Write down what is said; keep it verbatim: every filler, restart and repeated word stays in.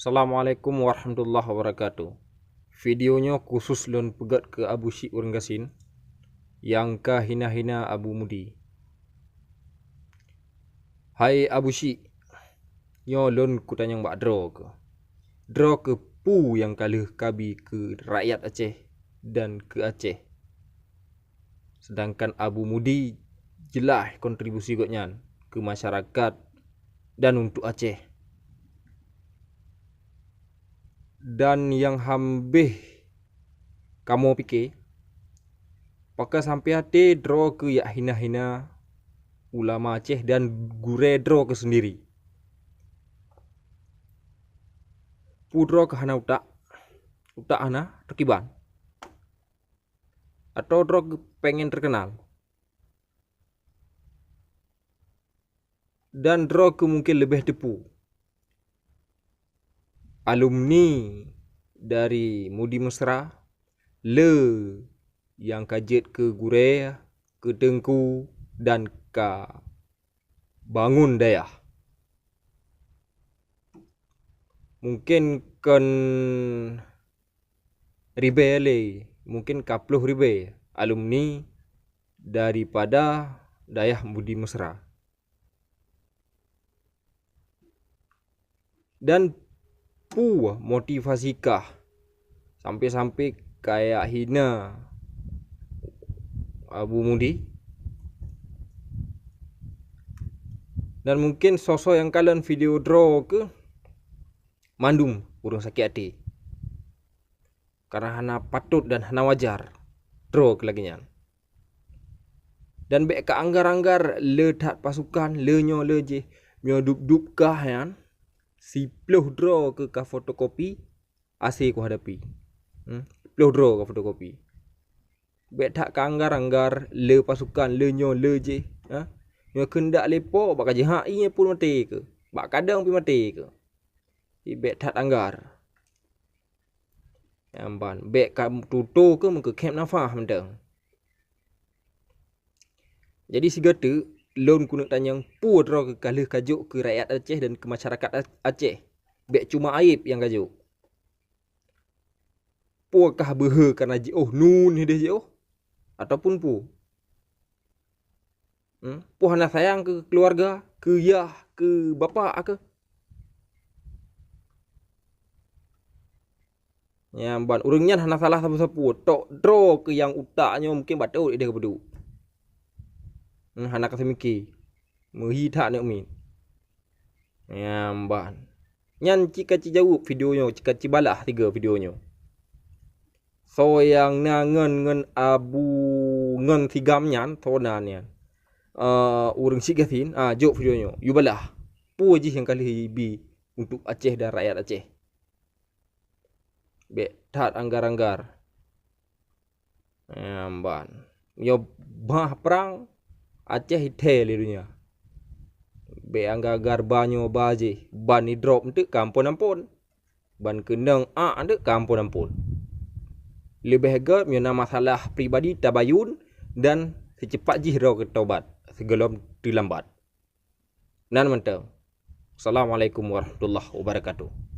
Assalamualaikum warahmatullahi wabarakatuh. Video nyoe khusus lôn peugét keu Abu Syik ureuëng gasien nyang ka hina-hina Abu Mudi. Hai Abu Syik, nyoe lôn kutanyong bak droe keuh. Droe keuh peue nyang ka lheueh kabi keu rakyat Aceh dan keu Aceh? Sedangkan Abu Mudi jeulaih kontribusi gobnyan keu masyarakat dan untuk Aceh. Dan nyang hambéh kamoe pike, pakon sampoe até droe keuh jak hina-hina ulama Aceh dan gurée droe keuh seundiri? Peue droe keuh hana utak? Utak hana teukiban? Atau droe keuh pengen terkenal? Dan droe keuh mungkin leubeh teupeue, alumni dari Mudi Mesra, le nyang ka jeuet keu gurée, keu teungku, dan ka bangun dayah. Mungkin kon ribée lé, mungkin ka ploh ribée alumni daripada dayah Mudi Mesra. Dan peue motivasi kah sampoe-sampoe kajak hina Abu Mudi? Dan mungkin soe-soe nyang kalon video droe keuh mandum ureuëng sakét até, karena hana patôt dan hana wajar droe keuh lagée nyan. Dan bék ka anggar-anggar le that pasukan, le nyoe le jih. Meunyoe dub-dub kah nyan, siploh droe keuh ka fotokopi, akhé kuhadapi. Hmm? Siploh droe ka fotokopi. Bék that ka anggar-anggar le pasukan, le nyoe le jih. Ha? Nyoe keundak le po, bak ka jihak ié pun maté keuh, bak kadang pih maté keuh. Bék that anggar. Nyan ban, bék ka tutoe keuh meukeukhém nafah mantong. Jadi sigoe teuk lôn keuneuk tanyong, peue droe keuh ka lheueh kajok keu rakyat Aceh dan keu masyarakat Aceh? Bék cuma aéb nyang kajok. Peue kah beuhe kareuna jiôh nun hideh jiôh? Ataupun peue? Hmm? Peue hana sayang keu keuluwarga, keu yah, keu bapak keuh? Nyan ban ureuëng nyan hana salah sapeue-sapeue, tok droe keuh nyang utak nyoe mungken bacut ideh geupeuduek. Hmm, hana ka seumike. Meuhi that neuk miet. Nyan ban. Nyan cit ka jijaweueb video nyoe, cit ka jibalah tiga video nyoe. Soe nyang na ngon, ngon Abu, ngon Sigam nyan, soe na nyan? Eh, ureuëng Syik Gasien, ah, jok video nyoe. Yue balah. Peue jih nyang ka lheueh ibi untuk Aceh dan rakyat Aceh? Bék that anggar-anggar. Nyan ban. Nyoe bah prang, Aceh ithée lé donya. Bék anggar-anggar ba nyoe ba jih, ban idrop enteuk ka ampon-ampon. Ban keunong ak enteuk ka ampon-ampon. Leubeh gét meunyoe na masalah pribadi tabayun dan seucepat jih droe keuh taubat sigohlom teulambat. Nan mantong. Assalamualaikum warahmatullahi wabarakatuh.